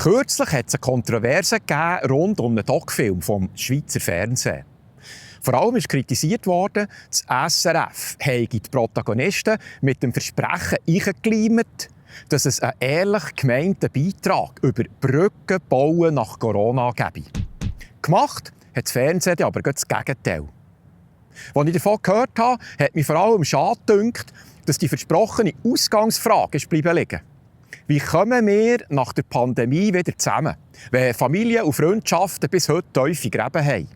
Kürzlich hat es eine Kontroverse gegeben rund um einen Doc-Film vom Schweizer Fernsehen. Vor allem ist kritisiert worden, das SRF habe die Protagonisten mit dem Versprechen eingekleimt, dass es einen ehrlich gemeinten Beitrag über Brücken bauen nach Corona gebe. Gemacht hat das Fernsehen aber das Gegenteil. Als ich davon gehört habe, hat mich vor allem schade gedünkt, dass die versprochene Ausgangsfrage ist bleiben liegen. Wie kommen wir nach der Pandemie wieder zusammen, wenn Familien und Freundschaften bis heute tiefe Gräben haben?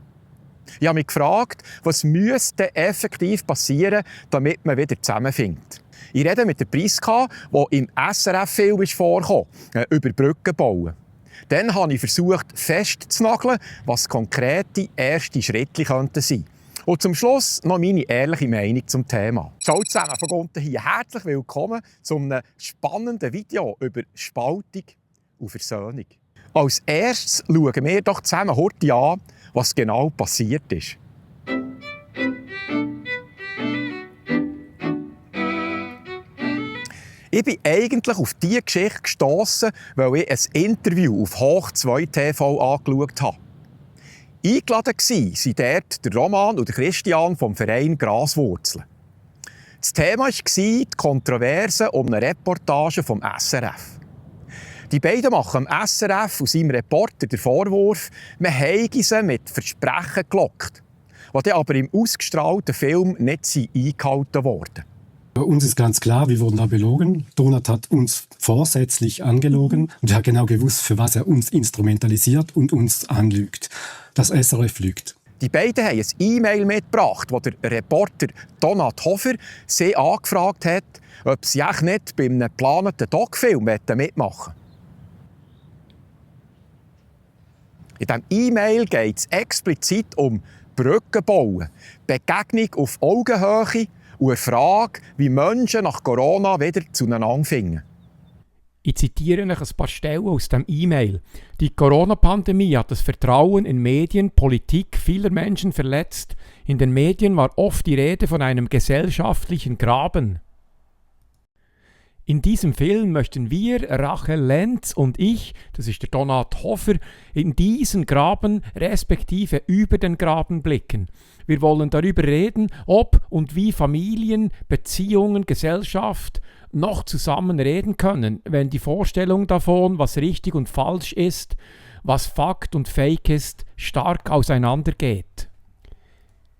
Ich habe mich gefragt, was müsste effektiv passieren, damit man wieder zusammenfindet. Ich rede mit der Priska, die im SRF-Film vorkam, über Brücken bauen. Dann habe ich versucht festzunageln, was konkrete erste Schritte sein könnten. Und zum Schluss noch meine ehrliche Meinung zum Thema. Ciao zusammen, von unten hier. Herzlich willkommen zu einem spannenden Video über Spaltung und Versöhnung. Als erstes schauen wir doch zusammen heute an, was genau passiert ist. Ich bin eigentlich auf diese Geschichte gestossen, weil ich ein Interview auf Hoch 2 TV angeschaut habe. Eingeladen waren dort der Roman und der Christian vom Verein Graswurzeln. Das Thema war die Kontroverse um eine Reportage vom SRF. Die beiden machen dem SRF und seinem Reporter den Vorwurf, man habe sie mit Versprechen gelockt, die dann aber im ausgestrahlten Film nicht eingehalten wurden. Uns ist ganz klar, wir wurden da belogen. Donat hat uns vorsätzlich angelogen und er hat genau gewusst, für was er uns instrumentalisiert und uns anlügt. Das SRF lügt. Die beiden haben ein E-Mail mitgebracht, wo der Reporter Donat Hofer sie angefragt hat, ob sie echt nicht bei einem geplanten Doc-Film mitmachen wollen. In diesem E-Mail geht es explizit um Brücken bauen, Begegnung auf Augenhöhe und eine Frage, wie Menschen nach Corona wieder zueinander finden. Ich zitiere euch ein paar Stellen aus dem E-Mail. Die Corona-Pandemie hat das Vertrauen in Medien, Politik vieler Menschen verletzt. In den Medien war oft die Rede von einem gesellschaftlichen Graben. In diesem Film möchten wir, Rachel Lenz und ich, das ist der Donat Hofer, in diesen Graben respektive über den Graben blicken. Wir wollen darüber reden, ob und wie Familien, Beziehungen, Gesellschaft noch zusammen reden können, wenn die Vorstellung davon, was richtig und falsch ist, was Fakt und Fake ist, stark auseinandergeht.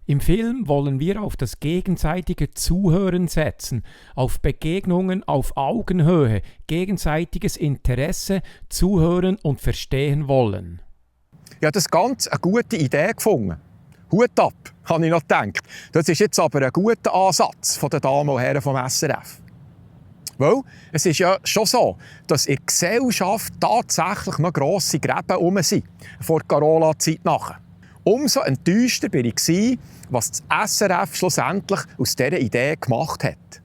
Im Film wollen wir auf das gegenseitige Zuhören setzen, auf Begegnungen auf Augenhöhe, gegenseitiges Interesse, zuhören und verstehen wollen. Ich habe das ganz eine gute Idee gefunden. Hut ab, habe ich noch gedacht. Das ist jetzt aber ein guter Ansatz von den Damen und Herren vom SRF. Weil es ist ja schon so, dass in der Gesellschaft tatsächlich noch grosse Gräben herum sind, vor der Corona-Zeit nachher. Umso enttäuschter war ich, was das SRF schlussendlich aus dieser Idee gemacht hat.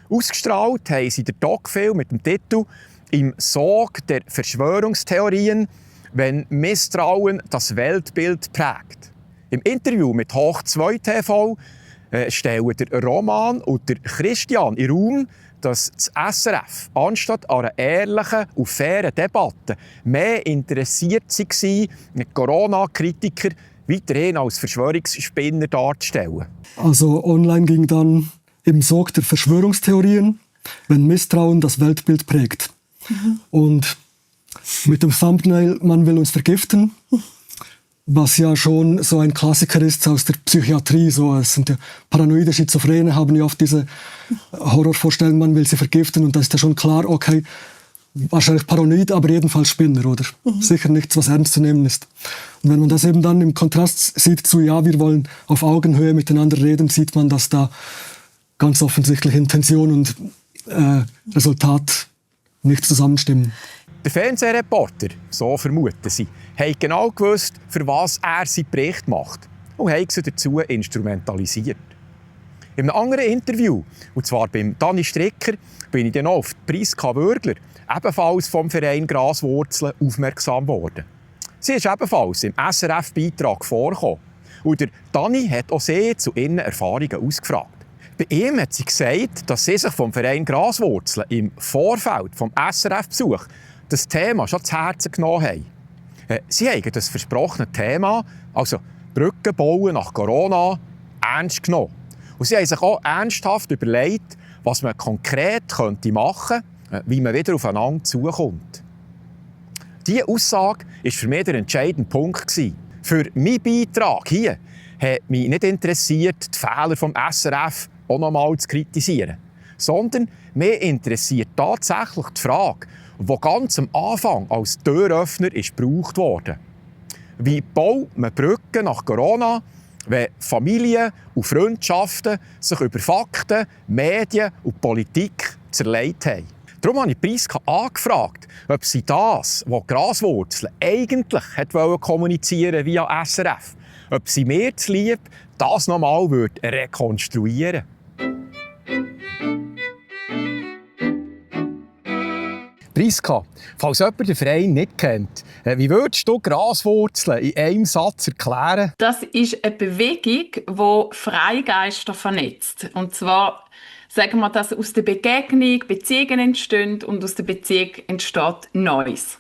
Ausgestrahlt haben sie den Doc-Film mit dem Titel «Im Sog der Verschwörungstheorien, wenn Misstrauen das Weltbild prägt». Im Interview mit Hoch 2 TV stellen der Roman und der Christian in den Raum, dass das SRF anstatt an einer ehrlichen und fairen Debatte mehr interessiert war, Corona-Kritiker weiterhin als Verschwörungsspinner darzustellen. Also online ging dann im Sog der Verschwörungstheorien, wenn Misstrauen das Weltbild prägt. Und mit dem Thumbnail «Man will uns vergiften», was ja schon so ein Klassiker ist aus der Psychiatrie. So, es sind ja paranoide Schizophrene, haben ja oft diese Horrorvorstellung, man will sie vergiften. Und da ist ja schon klar, okay, wahrscheinlich paranoid, aber jedenfalls Spinner, oder? Sicher nichts, was ernst zu nehmen ist. Und wenn man das eben dann im Kontrast sieht zu, ja, wir wollen auf Augenhöhe miteinander reden, sieht man, dass da ganz offensichtlich Intention und Resultat nicht zusammenstimmen. Der Fernsehreporter, so vermuten sie, hat genau gewusst, für was er seinen Bericht macht und hat sie dazu instrumentalisiert. In einem anderen Interview, und zwar beim Dani Stricker, bin ich dann noch auf Priska Würgler, ebenfalls vom Verein Graswurzeln, aufmerksam geworden. Sie ist ebenfalls im SRF-Beitrag vorgekommen und der Dani hat auch sie zu ihren Erfahrungen ausgefragt. Bei ihm hat sie gesagt, dass sie sich vom Verein Graswurzeln im Vorfeld vom SRF-Besuch das Thema schon zu Herzen genommen haben. Sie haben das versprochene Thema, also Brücken bauen nach Corona, ernst genommen. Und sie haben sich auch ernsthaft überlegt, was man konkret machen könnte, wie man wieder aufeinander zukommt. Diese Aussage war für mich der entscheidende Punkt. Für meinen Beitrag hier hat mich nicht interessiert, die Fehler des SRF auch noch einmal zu kritisieren, sondern mich interessiert tatsächlich die Frage, die ganz am Anfang als Türöffner gebraucht wurde. Wie baut man Brücken nach Corona, wenn Familien und Freundschaften sich über Fakten, Medien und Politik zerlegt haben? Darum habe ich Priska angefragt, ob sie das, was Graswurzeln eigentlich kommunizieren via SRF, ob sie mir zuliebe das noch einmal rekonstruieren würde. Priska, falls jemand den Verein nicht kennt, wie würdest du Graswurzeln in einem Satz erklären? Das ist eine Bewegung, die Freigeister vernetzt. Und zwar sagen wir, dass aus der Begegnung Beziehungen entstehen und aus der Beziehung entsteht Neues.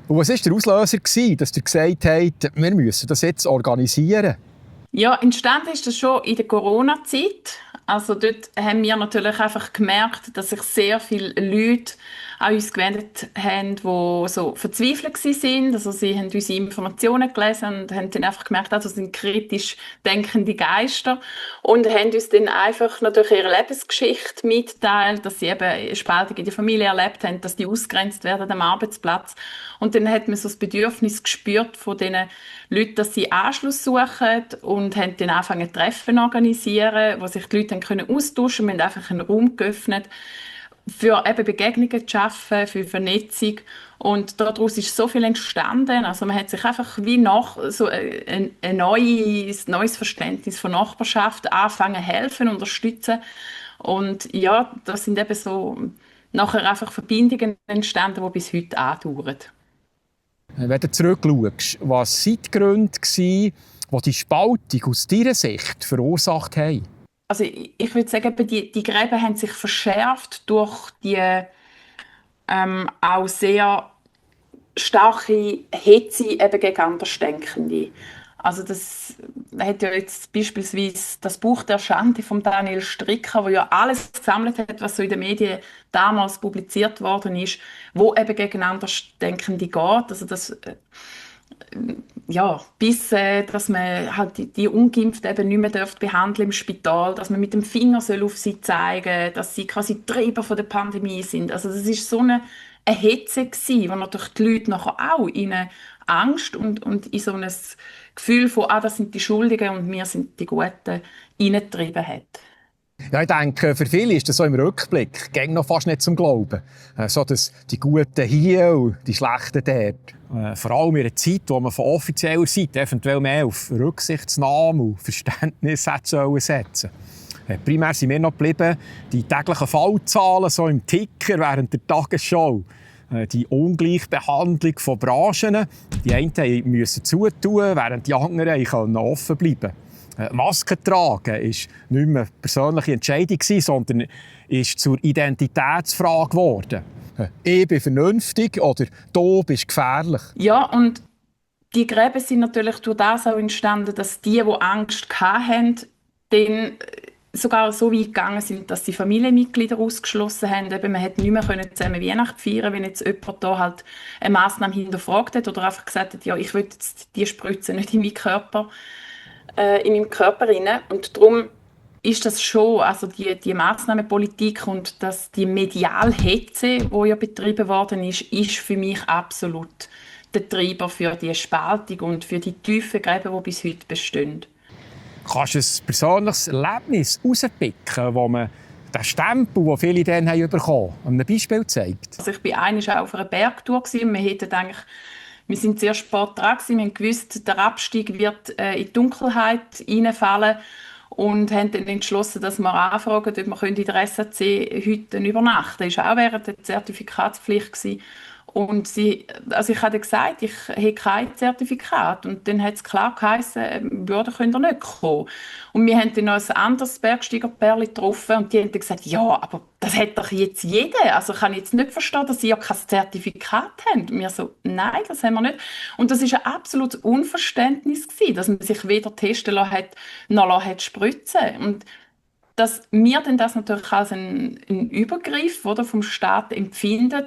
Und was war der Auslöser, dass ihr gesagt habt, wir müssen das jetzt organisieren? Ja, entstanden ist das schon in der Corona-Zeit. Also dort haben wir natürlich einfach gemerkt, dass sich sehr viele Leute an uns gewendet haben, die so verzweifelt waren. Also sie haben unsere Informationen gelesen und haben dann einfach gemerkt, das sind kritisch denkende Geister und haben uns dann einfach natürlich ihre Lebensgeschichte mitteilt, dass sie eben eine Spaltung in der Familie erlebt haben, dass die ausgegrenzt werden am Arbeitsplatz. Und dann hat man so das Bedürfnis gespürt von diesen Leuten, dass sie Anschluss suchen und haben dann angefangen Treffen organisieren, wo sich die Leute dann austauschen können. Wir haben einfach einen Raum geöffnet, für eben Begegnungen zu schaffen, für Vernetzung. Und daraus ist so viel entstanden. Also man hat sich einfach wie nach so ein neues Verständnis von Nachbarschaft anfangen, helfen, unterstützen. Und ja, das sind eben so nachher einfach Verbindungen entstanden, die bis heute andauern. Wenn du zurückschaust, was waren die Gründe, die die Spaltung aus deiner Sicht verursacht haben? Also ich würde sagen, die Gräben haben sich verschärft durch die auch sehr starke Hetze eben gegen Andersdenkende. Also das hat ja jetzt beispielsweise das Buch «Der Schande» von Daniel Stricker, wo ja alles gesammelt hat, was so in den Medien damals publiziert worden ist, wo eben gegen Andersdenkende geht. Also das ja, bis dass man halt die Ungeimpften eben nicht mehr behandeln im Spital, dass man mit dem Finger auf sie zeigen soll, dass sie quasi Treiber von der Pandemie sind. Also das ist so eine Hetze gewesen, wo natürlich die Leute nachher auch in eine Angst und in so ein Gefühl von das sind die Schuldigen und wir sind die Guten hineingetrieben hat. Ja, ich denke, für viele ist das so im Rückblick ging noch fast nicht zum Glauben. So, dass die Guten hier und die Schlechten dort. Vor allem in einer Zeit, wo man von offizieller Seite eventuell mehr auf Rücksichtsnahme und Verständnis setzen sollte. Primär sind wir noch geblieben, die täglichen Fallzahlen so im Ticker während der Tagesschau. Die Ungleichbehandlung von Branchen. Die einen mussten zutun, während die anderen offen bleiben konnten. Masken tragen war nicht mehr eine persönliche Entscheidung, sondern ist zur Identitätsfrage geworden. Ich bin vernünftig oder du bist gefährlich. Ja, und die Gräben sind natürlich durch das auch entstanden, dass die Angst hatten, dann sogar so weit gegangen sind, dass sie Familienmitglieder ausgeschlossen haben. Eben, man konnte nicht mehr zusammen Weihnachten feiern, wenn jetzt jemand da halt eine Massnahme hinterfragt hat oder einfach gesagt hat, ja, ich will jetzt die Spritze nicht in meinem Körper rein. Und darum ist das schon, also die Massnahmenpolitik und die Medialhetze, die ja betrieben worden ist für mich absolut der Treiber für die Spaltung und für die tiefen Gräben, die bis heute bestehen. Kannst du ein persönliches Erlebnis herauspicken, wo man den Stempel, den viele dann bekommen haben, an einem Beispiel zeigt? Also ich war einmal auf einer Bergtour und wir sind sehr spät dran gewesen. Wir haben gewusst, der Abstieg wird in die Dunkelheit hineinfallen und haben dann entschlossen, dass wir anfragen, ob wir in der SAC heute übernachten können. Das war auch während der Zertifikatspflicht gewesen. Und also ich habe gesagt, ich habe kein Zertifikat. Und dann hat es klar geheißen, Würde könnt ihr nicht kommen. Und wir haben dann noch ein anderes Bergsteigerpärchen getroffen und die haben dann gesagt, ja, aber das hat doch jetzt jeder. Also kann ich jetzt nicht verstehen, dass sie ja kein Zertifikat haben. Und wir so, nein, das haben wir nicht. Und das war ein absolutes Unverständnis gewesen, dass man sich weder testen lassen hat, noch hat spritzen. Und dass wir dann das natürlich als einen Übergriff oder, vom Staat empfinden,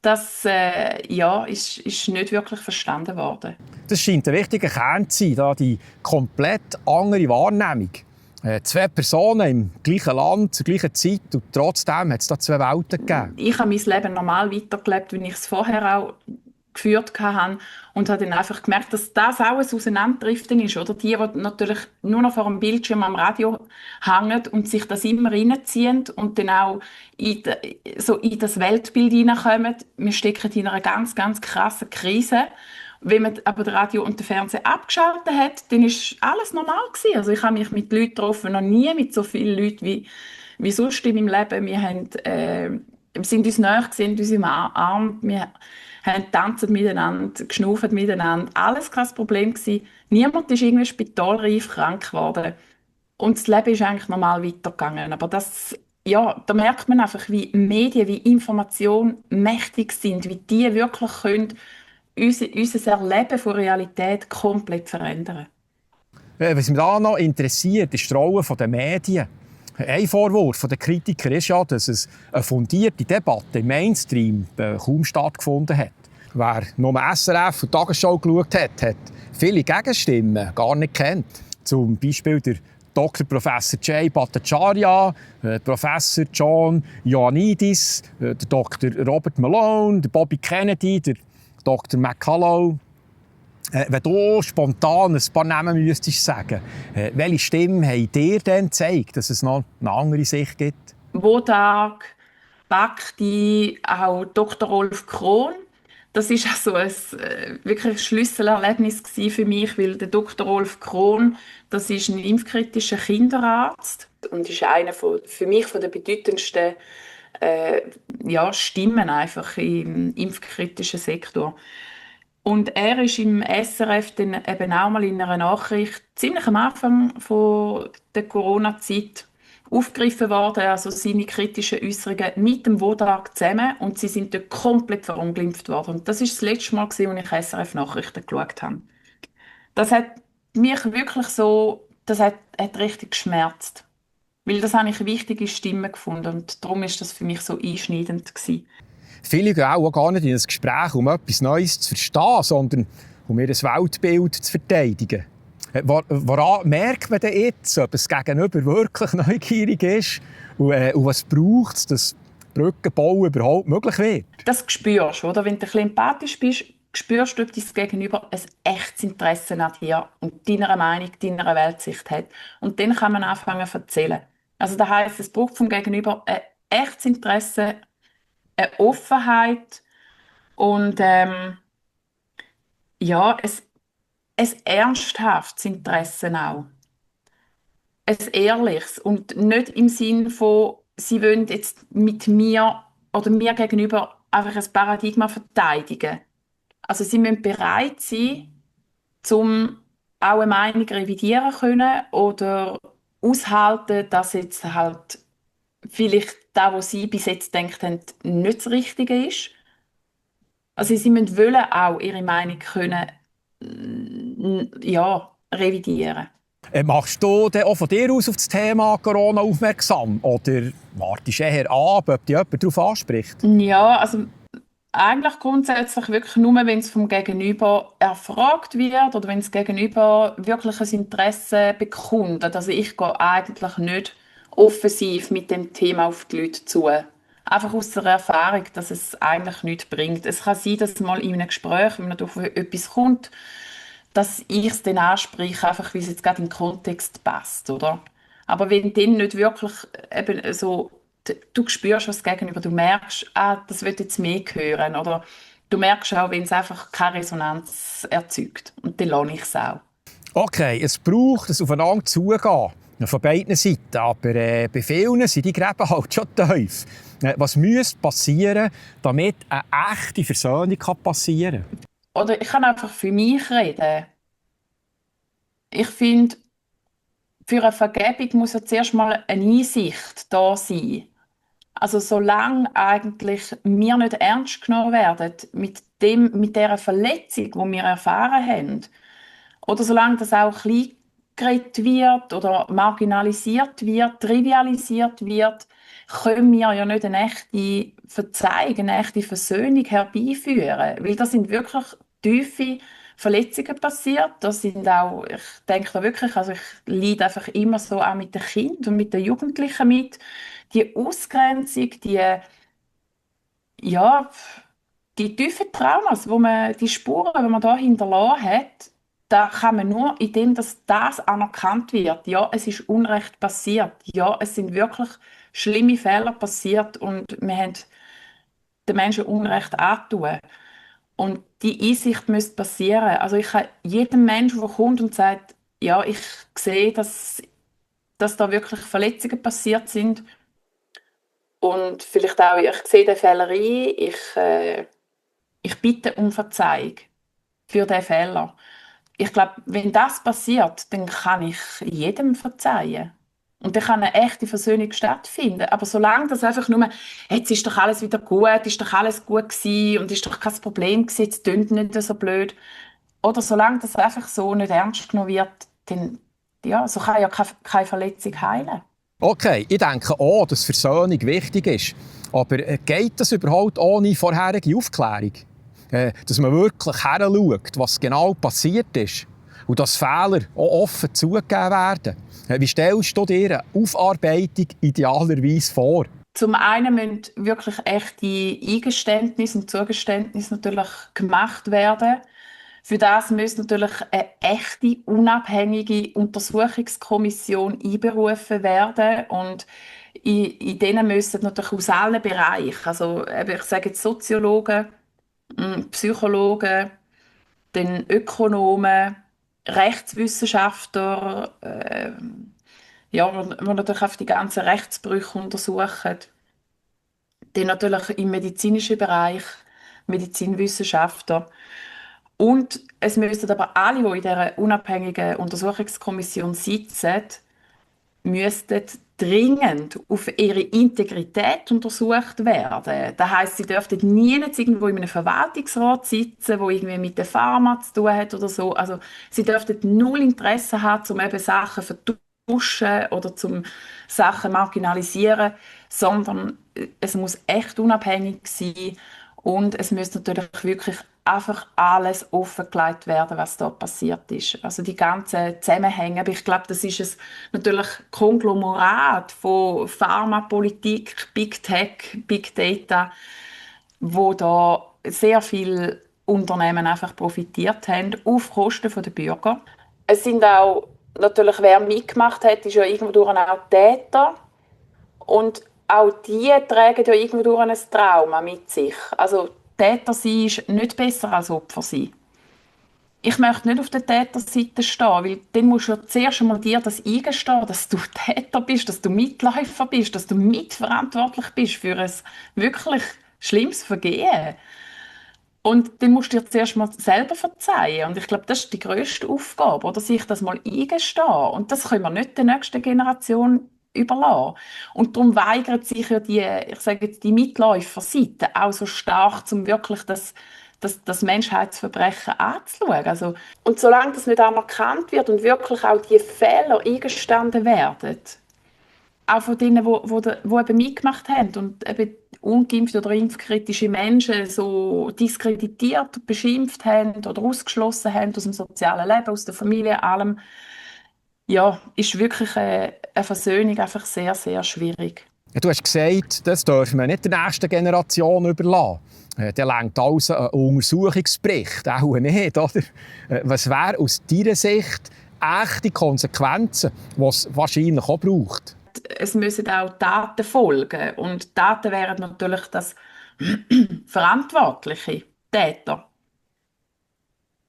das ist nicht wirklich verstanden worden. Das scheint ein wichtiger Kern zu sein, da die komplett andere Wahrnehmung. Zwei Personen im gleichen Land, zur gleichen Zeit und trotzdem hat es da zwei Welten gegeben. Ich habe mein Leben normal weitergelebt, wie ich es vorher auch geführt habe und habe dann einfach gemerkt, dass das auch ein Auseinanderdriften ist. Oder? Die natürlich nur noch vor dem Bildschirm am Radio hängen und sich das immer reinziehen und dann auch in das Weltbild hineinkommen. Wir stecken in einer ganz, ganz krassen Krise. Wenn man aber das Radio und den Fernseher abgeschaltet hat, dann war alles normal gewesen. Also ich habe mich mit Leuten getroffen, noch nie mit so vielen Leuten wie sonst in meinem Leben. Wir sind uns nahe gesehen, uns umarmt, wir haben tanzt miteinander, geschnauft miteinander. Alles kein Problem gewesen. Niemand ist irgendwie spitalreif krank geworden. Und das Leben ist eigentlich normal weitergegangen. Aber da merkt man einfach, wie Medien, wie Information mächtig sind, wie die wirklich können unser Erleben von Realität komplett verändern. Was mich da noch interessiert, ist die Rolle der Medien. Ein Vorwurf der Kritiker ist ja, dass es eine fundierte Debatte im Mainstream kaum stattgefunden hat. Wer nur SRF und Tagesschau geschaut hat, hat viele Gegenstimmen gar nicht kennt. Zum Beispiel der Dr. Professor Jay Bhattacharya, Professor John Ioannidis, der Dr. Robert Malone, der Bobby Kennedy, der Dr. McCullough. Wenn du spontan ein paar Namen müsstest sagen, welche Stimme haben dir denn gezeigt, dass es noch eine andere Sicht gibt? Wodarg, Bhakti, auch Dr. Rolf Krohn. Das war also wirklich ein Schlüsselerlebnis für mich, weil der Dr. Rolf Krohn, das ist ein impfkritischer Kinderarzt und ist einer für mich von der bedeutendsten Stimmen einfach im impfkritischen Sektor. Und er ist im SRF dann eben auch mal in einer Nachricht ziemlich am Anfang der Corona-Zeit aufgegriffen worden, also seine kritischen Äußerungen mit dem Wodarg zusammen, und sie sind dort komplett verunglimpft worden. Und das ist das letzte Mal, als ich SRF-Nachrichten geschaut habe. Das hat mich wirklich hat richtig geschmerzt. Weil das habe ich eine wichtige Stimme gefunden und darum ist das für mich so einschneidend gewesen. Viele gehen auch gar nicht in ein Gespräch, um etwas Neues zu verstehen, sondern um ihr Weltbild zu verteidigen. Woran merkt man denn jetzt, ob das Gegenüber wirklich neugierig ist und was braucht es, dass Brückenbau überhaupt möglich wird? Das spürst du, oder? Wenn du ein bisschen empathisch bist, spürst du, ob dein Gegenüber ein echtes Interesse an dir und deiner Meinung, deiner Weltsicht hat. Und dann kann man anfangen zu erzählen. Also das heisst, es braucht vom Gegenüber ein echtes Interesse, eine Offenheit und ein ernsthaftes Interesse auch. Ein ehrliches und nicht im Sinn von, sie wollen jetzt mit mir oder mir gegenüber einfach ein Paradigma verteidigen. Also sie müssen bereit sein, um auch eine Meinung revidieren können oder aushalten, dass jetzt halt vielleicht das, was sie bis jetzt gedacht haben, nicht das Richtige ist. Also sie wollen auch ihre Meinung können, revidieren. Machst du denn auch von dir aus auf das Thema Corona aufmerksam? Oder wartest du eher ab, ob dich jemand darauf anspricht? Ja, also eigentlich grundsätzlich wirklich nur, wenn es vom Gegenüber erfragt wird oder wenn das Gegenüber wirklich ein Interesse bekundet. Also ich gehe eigentlich nicht offensiv mit dem Thema auf die Leute zu. Einfach aus der Erfahrung, dass es eigentlich nichts bringt. Es kann sein, dass mal in einem Gespräch, wenn man auf etwas kommt, dass ich es dann anspreche, einfach weil es jetzt gerade in den Kontext passt, oder? Aber wenn dann nicht wirklich eben so, du spürst was gegenüber, du merkst, das wird jetzt mehr hören, oder du merkst auch, wenn es einfach keine Resonanz erzeugt. Und dann lasse ich es auch. Okay, es braucht ein Aufeinander zugehen. Von beiden Seiten, aber bei vielen sind die Gräben halt schon tief. Was müsste passieren, damit eine echte Versöhnung passieren kann? Oder ich kann einfach für mich reden. Ich finde, für eine Vergebung muss ja zuerst mal eine Einsicht da sein. Also solange eigentlich wir nicht ernst genommen werden mit dieser Verletzung, die wir erfahren haben, oder solange das auch klein geredet wird oder marginalisiert wird, trivialisiert wird, können wir ja nicht eine echte Verzeihung, eine echte Versöhnung herbeiführen. Weil da sind wirklich tiefe Verletzungen passiert. Das sind auch, ich denke da wirklich, also ich leide einfach immer so auch mit den Kindern und mit den Jugendlichen mit. Die Ausgrenzung, ja, die tiefen Traumas, die Spuren, die man da hinterlassen hat, da kann man nur, indem dass das anerkannt wird. Ja, es ist Unrecht passiert. Ja, es sind wirklich schlimme Fehler passiert und wir haben den Menschen Unrecht angetan. Und die Einsicht müsste passieren. Also ich kann jedem Menschen, der kommt und sagt, ja, ich sehe, dass da wirklich Verletzungen passiert sind und vielleicht auch, ich sehe den Fehler ein, ich bitte um Verzeihung für diesen Fehler. Ich glaube, wenn das passiert, dann kann ich jedem verzeihen. Und dann kann eine echte Versöhnung stattfinden. Aber solange das einfach nur, jetzt ist doch alles wieder gut, ist doch alles gut gewesen und ist doch kein Problem gewesen, jetzt tönt nicht so blöd. Oder solange das einfach so nicht ernst genommen wird, dann, ja, so kann ja keine Verletzung heilen. Okay, ich denke auch, dass Versöhnung wichtig ist. Aber geht das überhaupt ohne vorherige Aufklärung? Dass man wirklich heranschaut, was genau passiert ist und dass Fehler auch offen zugegeben werden. Wie stellst du dir eine Aufarbeitung idealerweise vor? Zum einen müssen wirklich echte Eingeständnisse und Zugeständnisse natürlich gemacht werden. Für das müsste natürlich eine echte, unabhängige Untersuchungskommission einberufen werden. Und in denen müssen natürlich aus allen Bereichen, also ich sage jetzt Soziologen, Psychologen, dann Ökonomen, Rechtswissenschaftler, ja, die natürlich auch die ganzen Rechtsbrüche untersuchen. Dann natürlich im medizinischen Bereich, Medizinwissenschaftler. Und es müssten aber alle, die in dieser unabhängigen Untersuchungskommission sitzen, müssten dringend auf ihre Integrität untersucht werden. Das heisst, sie dürften nie irgendwo in einem Verwaltungsrat sitzen, wo irgendwie mit der Pharma zu tun hat oder so. Also sie dürften null Interesse haben, um eben Sachen zu vertuschen oder zum Sachen marginalisieren, sondern es muss echt unabhängig sein und es muss natürlich wirklich einfach alles offengelegt werden, was da passiert ist. Also die ganzen Zusammenhänge. Aber ich glaube, das ist ein natürlich Konglomerat von Pharmapolitik, Big Tech, Big Data, wo da sehr viele Unternehmen einfach profitiert haben auf Kosten der Bürger. Es sind auch natürlich, wer mitgemacht hat, ist ja irgendwo auch Täter und auch die tragen ja irgendwo ein Trauma mit sich. Also Täter sein ist nicht besser als Opfer sein. Ich möchte nicht auf der Täterseite stehen, weil dann musst du ja zuerst einmal dir das eingestehen, dass du Täter bist, dass du Mitläufer bist, dass du mitverantwortlich bist für ein wirklich schlimmes Vergehen. Und dann musst du dir zuerst mal selber verzeihen. Und ich glaube, das ist die grösste Aufgabe, oder sich das mal eingestehen. Und das können wir nicht der nächsten Generation überlassen. Und darum weigert sich ja die Mitläuferseite auch so stark, um wirklich das Menschheitsverbrechen anzuschauen. Also, und solange das nicht anerkannt wird und wirklich auch die Fehler eingestanden werden, auch von denen, die eben mitgemacht haben und eben ungeimpfte oder impfkritische Menschen so diskreditiert, beschimpft haben oder ausgeschlossen haben aus dem sozialen Leben, aus der Familie, allem, ja, ist wirklich eine Versöhnung einfach sehr, sehr schwierig. Du hast gesagt, das dürfen wir nicht der nächsten Generation überlassen. Der lenkt also einen Untersuchungsbericht, auch nicht, oder? Was wäre aus deiner Sicht echte Konsequenzen, die es wahrscheinlich auch braucht? Es müssen auch Taten folgen. Und Taten wären natürlich, dass verantwortliche Täter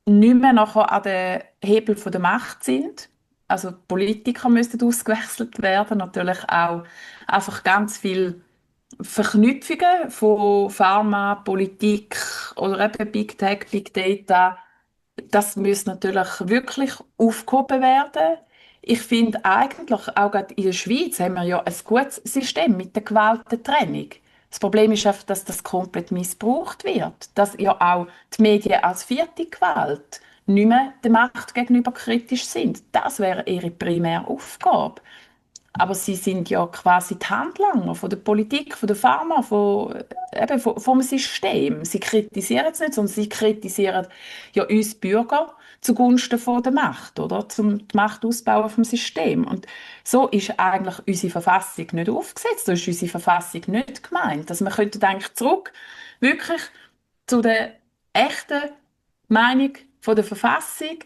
nicht mehr nachher an den Hebel der Macht sind Also Politiker müssten ausgewechselt werden, natürlich auch einfach ganz viel Verknüpfungen von Pharma, Politik oder eben Big Tech, Big Data. Das muss natürlich wirklich aufgehoben werden. Ich finde eigentlich, auch gerade in der Schweiz haben wir ja ein gutes System mit der Gewaltentrennung. Das Problem ist einfach, dass das komplett missbraucht wird. Dass ja auch die Medien als vierte Gewalt nicht mehr der Macht gegenüber kritisch sind. Das wäre ihre primäre Aufgabe. Aber sie sind ja quasi die Handlanger von der Politik, von der Pharma, vom System. Sie kritisieren es nicht, sondern sie kritisieren ja uns Bürger zugunsten von der Macht, oder? Zum die Macht ausbauen vom System. Und so ist eigentlich unsere Verfassung nicht aufgesetzt, so ist unsere Verfassung nicht gemeint. Also wir könnten eigentlich zurück wirklich zu der echten Meinung von der Verfassung,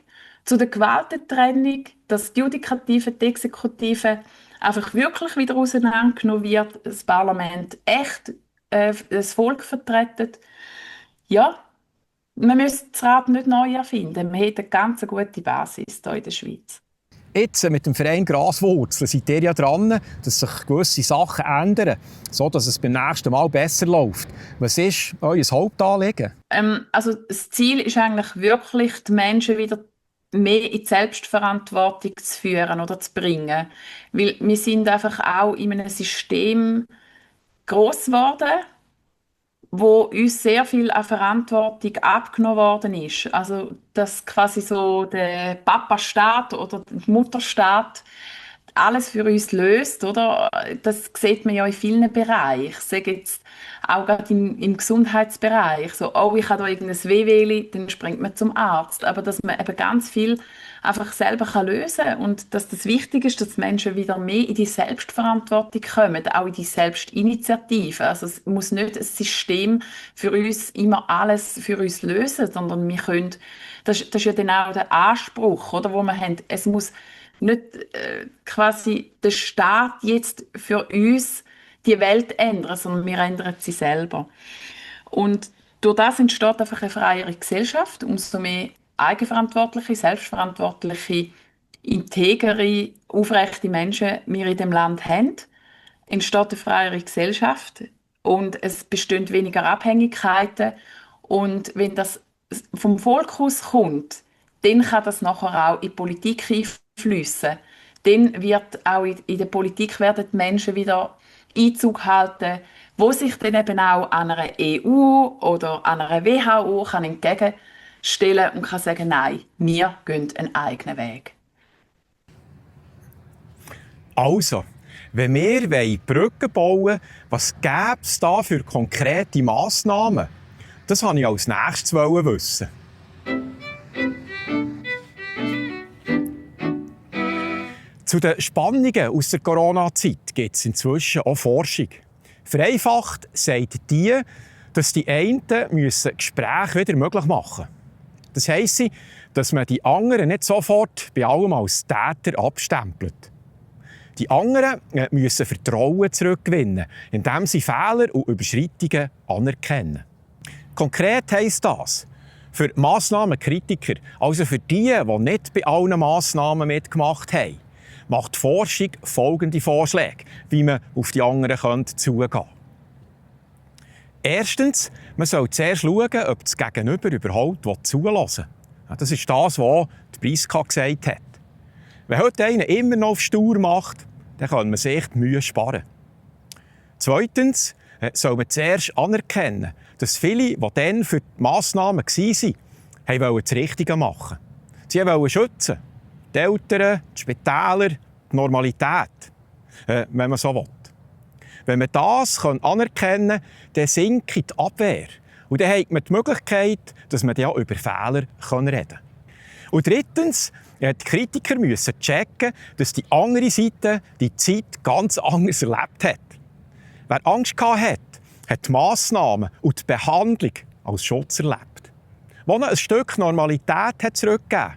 zu der Gewaltentrennung, dass die Judikative, die Exekutive einfach wirklich wieder auseinandergenommen wird, das Parlament echt das Volk vertreten. Ja, man müsste das Rad nicht neu erfinden. Man hat eine ganz gute Basis hier in der Schweiz. Jetzt mit dem Verein Graswurzeln seid ihr ja dran, dass sich gewisse Sachen ändern, sodass es beim nächsten Mal besser läuft. Was ist euer Hauptanliegen? Also das Ziel ist eigentlich wirklich, die Menschen wieder mehr in die Selbstverantwortung zu führen oder zu bringen. Weil wir sind einfach auch in einem System gross geworden, wo uns sehr viel an Verantwortung abgenommen worden ist. Also, dass quasi so der Papa-Staat oder der Mutterstaat alles für uns löst, oder? Das sieht man ja in vielen Bereichen. Ich sage jetzt auch gerade im Gesundheitsbereich. So, oh, ich habe da irgendein Wehwehli, dann springt man zum Arzt. Aber dass man eben ganz viel einfach selber lösen kann und dass das wichtig ist, dass die Menschen wieder mehr in die Selbstverantwortung kommen, auch in die Selbstinitiative. Also es muss nicht ein System für uns immer alles für uns lösen, sondern wir können, das ist ja dann auch der Anspruch, oder, wo wir haben, es muss nicht quasi der Staat jetzt für uns die Welt ändern, sondern wir ändern sie selber. Und durch das entsteht einfach eine freiere Gesellschaft, umso mehr eigenverantwortliche, selbstverantwortliche, integere, aufrechte Menschen wir in dem Land haben, entsteht eine freiere Gesellschaft und es bestehen weniger Abhängigkeiten. Und wenn das vom Volk aus kommt, dann kann das nachher auch in die Politik einfließen. Dann wird auch in der Politik werden die Menschen wieder Einzug halten, wo sich dann eben auch an einer EU oder an einer WHO kann entgegenstellen und kann sagen, nein, wir gehen einen eigenen Weg. Also, wenn wir Brücken bauen wollen, was gäbe es da für konkrete Massnahmen? Das wollte ich als nächstes wissen. Zu den Spannungen aus der Corona-Zeit gibt es inzwischen auch Forschung. Vereinfacht sagt die, dass die einen Gespräche wieder möglich machen müssen. Das heisst, dass man die anderen nicht sofort bei allem als Täter abstempelt. Die anderen müssen Vertrauen zurückgewinnen, indem sie Fehler und Überschreitungen anerkennen. Konkret heisst das, für Massnahmenkritiker, also für die nicht bei allen Massnahmen mitgemacht haben, macht die Forschung folgende Vorschläge, wie man auf die anderen zugehen könnte. Erstens, man soll zuerst schauen, ob das Gegenüber überhaupt zulassen will. Das ist das, was die Priska gesagt hat. Wenn heute einer immer noch auf Stur macht, dann kann man sich die Mühe sparen. Zweitens soll man zuerst anerkennen, dass viele, die dann für die Massnahmen waren, wollten das Richtige machen. Sie wollten schützen. Die Eltern, die Spitäler, die Normalität, wenn man so will. Wenn man das anerkennen kann, dann sinkt die Abwehr. Und dann hat man die Möglichkeit, dass man ja über Fehler reden kann. Und drittens, die Kritiker müssen checken, dass die andere Seite die Zeit ganz anders erlebt hat. Wer Angst hatte, hat die Massnahmen und die Behandlung als Schutz erlebt. Wo ein Stück Normalität hat zurückgegeben.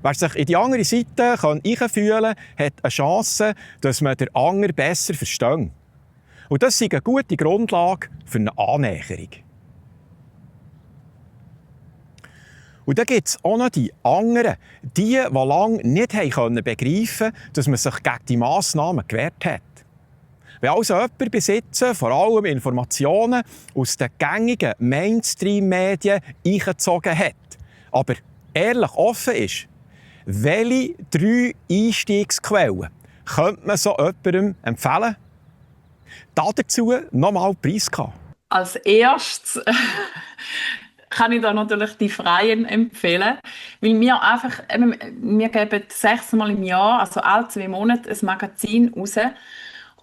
Wer sich in die andere Seite einfühlen kann, hat eine Chance, dass man den anderen besser versteht. Und das ist eine gute Grundlage für eine Annäherung. Und dann gibt es auch noch die anderen, die lange nicht begreifen konnten, dass man sich gegen die Massnahmen gewehrt hat. Wenn also jemand besitzen, vor allem Informationen aus den gängigen Mainstream-Medien eingezogen hat, aber ehrlich offen ist, welche 3 Einstiegsquellen könnte man so jemandem empfehlen? Dazu nochmal Priska. Als erstes kann ich da natürlich die Freien empfehlen, weil wir geben 6 Mal im Jahr, also alle 2 Monate, ein Magazin raus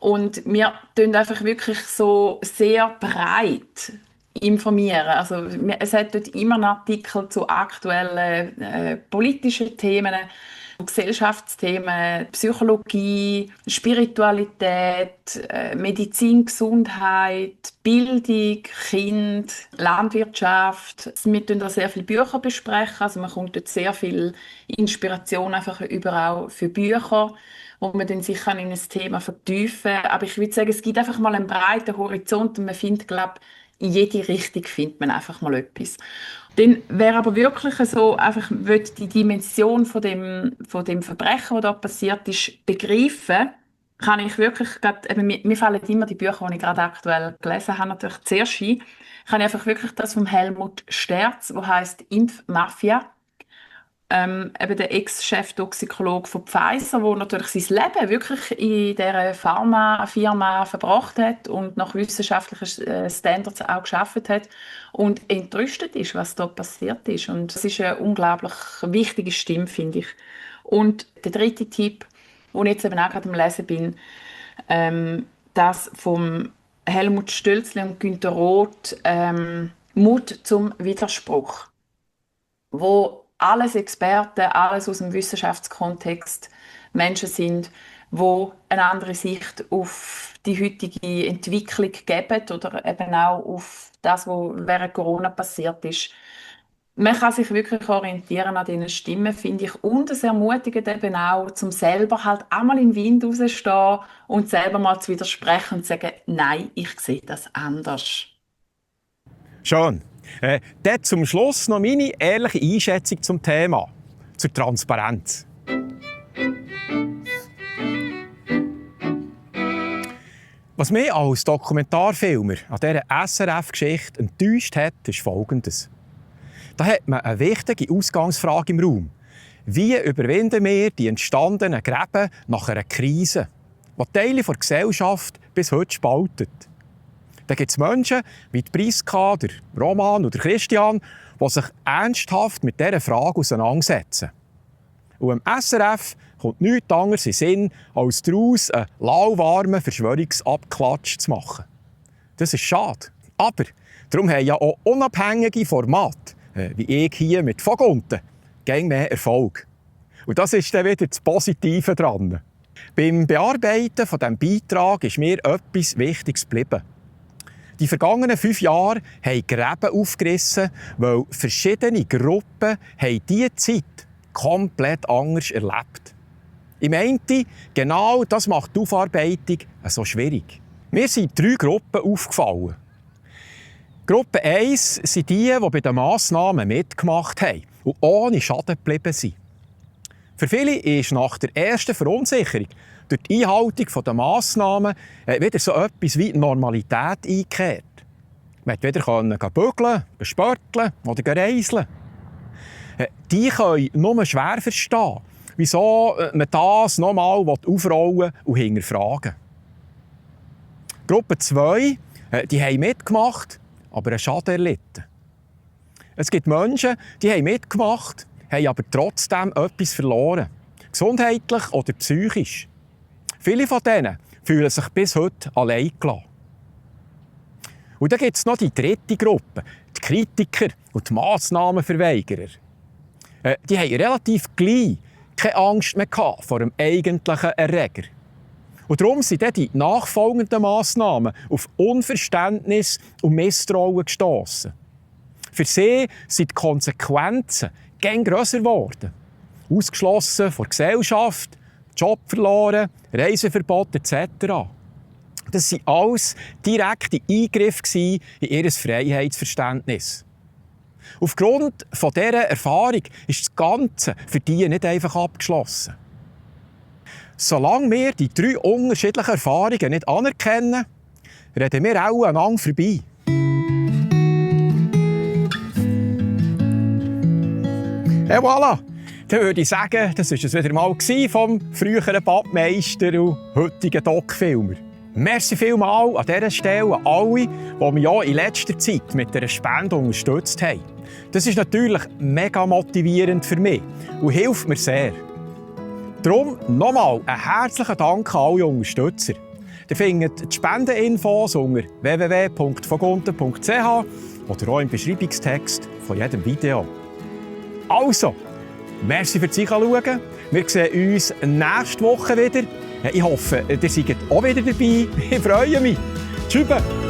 und wir tun einfach wirklich so sehr breit informieren. Also es hat dort immer einen Artikel zu aktuellen politischen Themen, Gesellschaftsthemen, Psychologie, Spiritualität, Medizin, Gesundheit, Bildung, Kind, Landwirtschaft. Wir tun da sehr viele Bücher besprechen, also man kommt dort sehr viel Inspiration einfach überall für Bücher, wo man dann sich in ein Thema vertiefen kann. Aber ich würde sagen, es gibt einfach mal einen breiten Horizont und man findet, glaube ich, in jede Richtung findet man einfach mal etwas. Dann wäre aber wirklich so, einfach die Dimension von dem Verbrechen, das da passiert ist, begreifen, kann ich wirklich mir fallen immer die Bücher, die ich gerade aktuell gelesen habe, natürlich zuerst ein, kann ich einfach wirklich das vom Helmut Sterz, das heisst Impfmafia, eben der Ex-Cheftoxikologe von Pfizer, der natürlich sein Leben wirklich in dieser Pharmafirma verbracht hat und nach wissenschaftlichen Standards auch gearbeitet hat und entrüstet ist, was da passiert ist. Und das ist eine unglaublich wichtige Stimme, finde ich. Und der 3. Tipp, den ich jetzt eben auch gerade am Lesen bin, das vom Helmut Stölzli und Günter Roth, Mut zum Widerspruch, wo alles Experten, alles aus dem Wissenschaftskontext Menschen sind, die eine andere Sicht auf die heutige Entwicklung geben oder eben auch auf das, was während Corona passiert ist. Man kann sich wirklich orientieren an diesen Stimmen, finde ich. Und es ermutigt eben auch, zum selber halt einmal im Wind rauszustehen und selber mal zu widersprechen und zu sagen, nein, ich sehe das anders. Schön. Dann zum Schluss noch meine ehrliche Einschätzung zum Thema, zur Transparenz. Was mich als Dokumentarfilmer an dieser SRF-Geschichte enttäuscht hat, ist Folgendes. Da hat man eine wichtige Ausgangsfrage im Raum. Wie überwinden wir die entstandenen Gräben nach einer Krise, die Teile der Gesellschaft bis heute spaltet? Da gibt es Menschen wie die Priska, der Roman oder Christian, die sich ernsthaft mit dieser Frage auseinandersetzen. Und am SRF kommt nichts anderes in den Sinn, als daraus einen lauwarmen Verschwörungsabklatsch zu machen. Das ist schade. Aber darum haben ja auch unabhängige Formate, wie ich hier mit Vogunten, gegen mehr Erfolg. Und das ist dann wieder das Positive daran. Beim Bearbeiten von diesem Beitrag ist mir etwas Wichtiges geblieben. Die vergangenen 5 Jahre haben Gräben aufgerissen, weil verschiedene Gruppen diese Zeit komplett anders erlebt. Ich meinte, genau das macht die Aufarbeitung so schwierig. Mir sind 3 Gruppen aufgefallen. Gruppe 1 sind die bei den Massnahmen mitgemacht haben und ohne Schaden geblieben sind. Für viele ist nach der ersten Verunsicherung durch die Einhaltung der Massnahmen wieder so etwas wie Normalität eingekehrt. Man konnte wieder bügeln, spörteln oder reiseln. Die können nur schwer verstehen, wieso man das nochmal aufrollen und hinterfragen. Gruppe 2, die haben mitgemacht, aber einen Schaden erlitten. Es gibt Menschen, die haben mitgemacht, haben aber trotzdem etwas verloren. Gesundheitlich oder psychisch. Viele von denen fühlen sich bis heute allein gelassen. Und dann gibt es noch die 3. Gruppe, die Kritiker und die Massnahmenverweigerer. Die haben relativ gleich keine Angst mehr vor dem eigentlichen Erreger. Und darum sind dann die nachfolgenden Massnahmen auf Unverständnis und Misstrauen gestossen. Für sie sind die Konsequenzen immer grösser geworden. Ausgeschlossen von der Gesellschaft, Job verloren, Reiseverbot etc. Das waren alles direkte Eingriffe in ihr Freiheitsverständnis. Aufgrund von dieser Erfahrung ist das Ganze für die nicht einfach abgeschlossen. Solange wir die 3 unterschiedlichen Erfahrungen nicht anerkennen, reden wir auch aneinander vorbei. Et voilà! Dann würde ich sagen, das war es wieder mal vom früheren Badmeister und heutigen Doc-Filmer. Merci vielmals an dieser Stelle an alle, die mich auch in letzter Zeit mit einer Spende unterstützt haben. Das ist natürlich mega motivierend für mich und hilft mir sehr. Darum nochmal einen herzlichen Dank an alle Unterstützer. Ihr findet die Spendeninfos unter www.vogunten.ch oder auch im Beschreibungstext von jedem Video. Also, merci fürs Zuschauen. Wir sehen uns nächste Woche wieder. Ich hoffe, ihr seid auch wieder dabei. Ich freue mich. Tschüss.